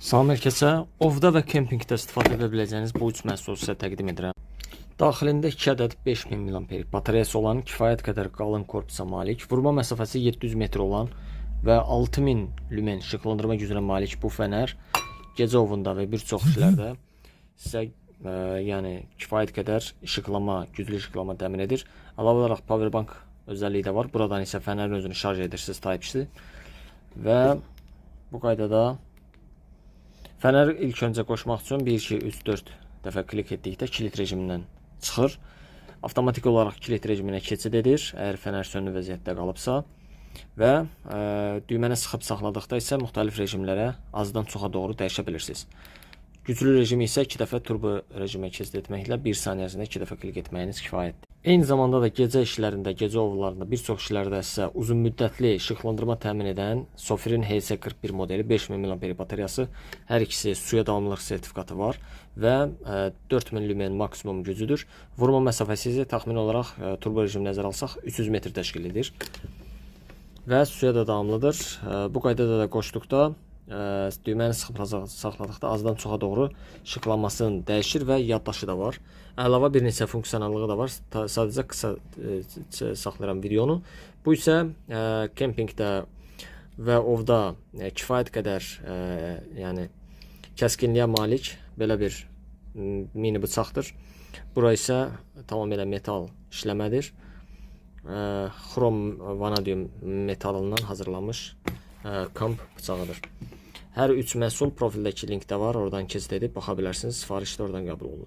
Salam hər kəsə. Ovda və kempinqdə istifadə edə biləcəyiniz bu üç məhsulu sizə təqdim edirəm. Daxilində 2 ədəd 5000 mAh batareyası olan kifayət qədər qalın korpusa malik, vurma məsafəsi 700 metr olan və 6000 lümen işıqlandırma gücünə malik bu fənər gecə ovunda və bir çox işlərdə sizə yəni kifayət qədər işıqlama, güclü işıqlama təmin edir. Əlavə olaraq powerbank özəlliyi də var. Buradan isə fənərin özünü şarj edirsiniz Type-C. Və bu qaydada fənəri ilk öncə qoşmaq üçün 1, 2, 3, 4 dəfə klik etdikdə kilit rejimindən çıxır. Avtomatik olaraq kilit rejiminə keçid edir, əgər fənər sönük vəziyyətdə qalıbsa və düyməni sıxıb saxladıqda isə müxtəlif rejimlərə azdan çoxa doğru dəyişə bilirsiniz. Güclü rejimi isə 2 dəfə turbo rejimə keçid etməklə 1 saniyə ərzində 2 dəfə klik etməyiniz kifayətdir. Eyni zamanda da gecə işlərində, gecə ovlarında, bir çox işlərdə sizə uzun müddətli işıqlandırma təmin edən Sofirin HS41 modeli 5000 mAh batareyası, hər ikisi suya davamlılıq sertifikatı var və 4000 lümen maksimum gücüdür. Vurma məsafəsi isə təxmin olaraq turbo rejimi nəzərə alsaq 300 metr təşkil edir və suya da davamlıdır. Bu qaydada da qoşduqda düyməni sıxıb saxladıqda azdan çoxa doğru işıqlanmasını dəyişir və yaddaşı da var. Əlavə bir neçə funksionallığı da var. Sadəcə qısa saxlayıram videonu. Bu isə kempinqdə və ovda kifayət qədər yəni kəskinliyə malik belə bir mini bıçaqdır. Bura isə tamamilə metal işləmədir. Xrom vanadium metalından hazırlanmış kamp bıçağıdır. Hər üç məhsul profildəki linkdə var. Oradan keçid edib baxa bilərsiniz. Sifariş də oradan qəbul olunur.